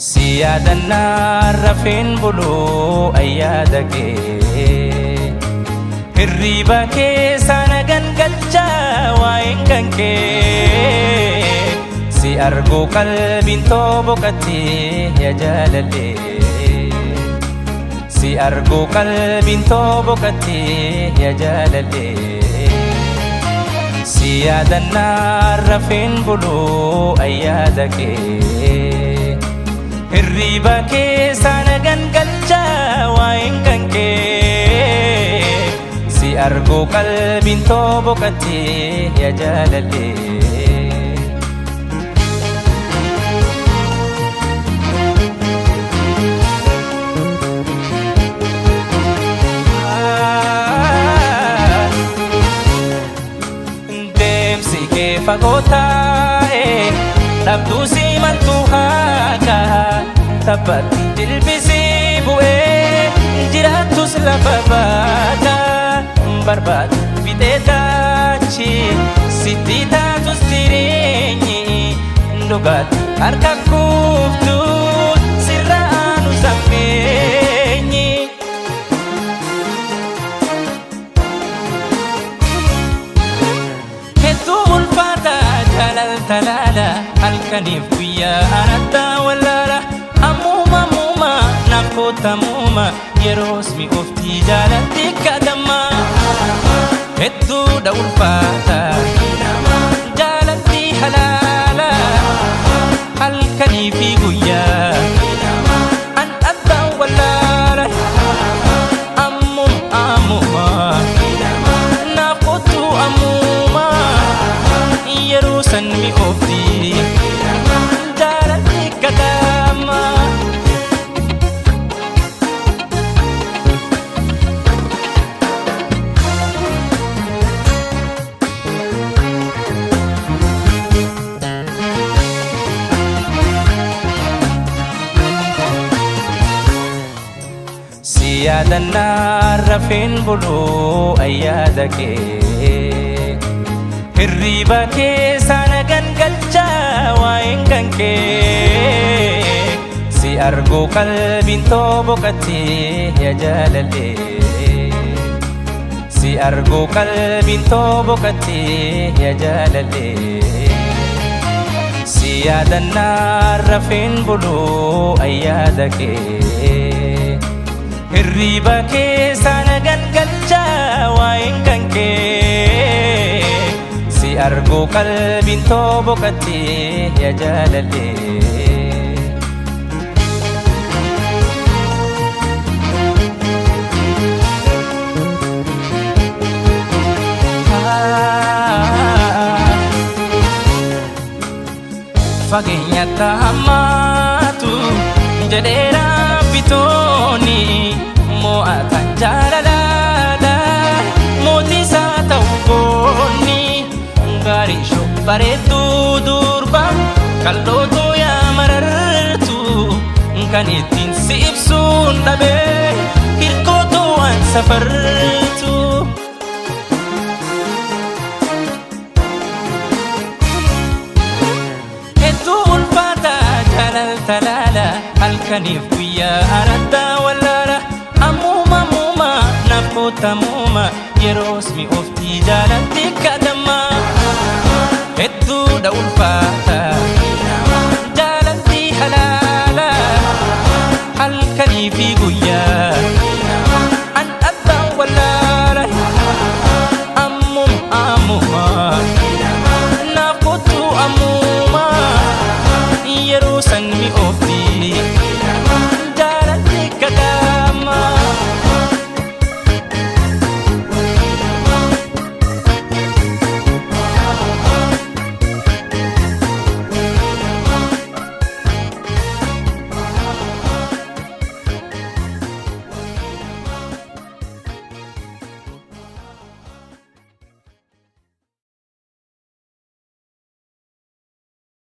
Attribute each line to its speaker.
Speaker 1: Si yaadannaa rafeen buluu ayyaada kee, hirriiba keessa na gangalchaa waa'een kan kee. Si arguu qalbiin too boqottee yaa jaalallee, si arguu qalbiin too boqottee yaa jaalallee. Si yaadannaa rafeen buluu ayyaada kee, hirriiba keessa na gangalchaa waa'een kan kee. Si arguu qalbiin too boqottee yaa jaalallee. Deemsi kee fagoo taa'e, dhabduu si maltu haaka, taphatti jilbisii bu'ee jiraattus lafa baata. Barbaadu fixee taachi sitti taatus jireenyi dhugaatti harka kuuftu sirra aanu sammeenyi. Hedduu ulfaata jaalalta laala, halkaniif guyyaa anattaa wallaala. Ammuma ammuma naaf kootamuuma, yeroos mi'ooftii jaalalti kadhamma. Hedduudha ulfaata jaalalti halaala, halkanii fi guyyaa an addaan wallaala. Ammuma ammuma naaf kootu ammuma, yeroo san mi'oofti jaalalti kadhamma. Si yaadannaa rafeen buluu ayyaada kee, hirriiba keessa na gangalchaa waa'een kan kee. Si arguu qalbiin too boqottee yaa jaalallee, si arguu qalbiin too boqottee yaa jaalallee. Si yaadannaa rafeen buluu ayyaada kee, hirriiba keessa na gangalchaa waa'een kan kee. Si arguu qalbiin too boqottee yaa jaalallee. Fageenyatti hammaatu jedheera bitooni, mo'atan jaalalaadha mootii isaa ta'u goonni. Gaarii shoo bareedduu durba kal'ootu yaa marartu, kan ittiin si ibsuun dhabee hirkootu waan safartu. Hedduu ulfaata jaalalta laala, halkaniif guyyaa anattaa wallaala. Ammuma ammuma naaf kootamuuma, yeroos mi'ooftii jaalalti kadhamma. Hedduudha ulfaata jaalalti halaala, halkanii fi guyyaa.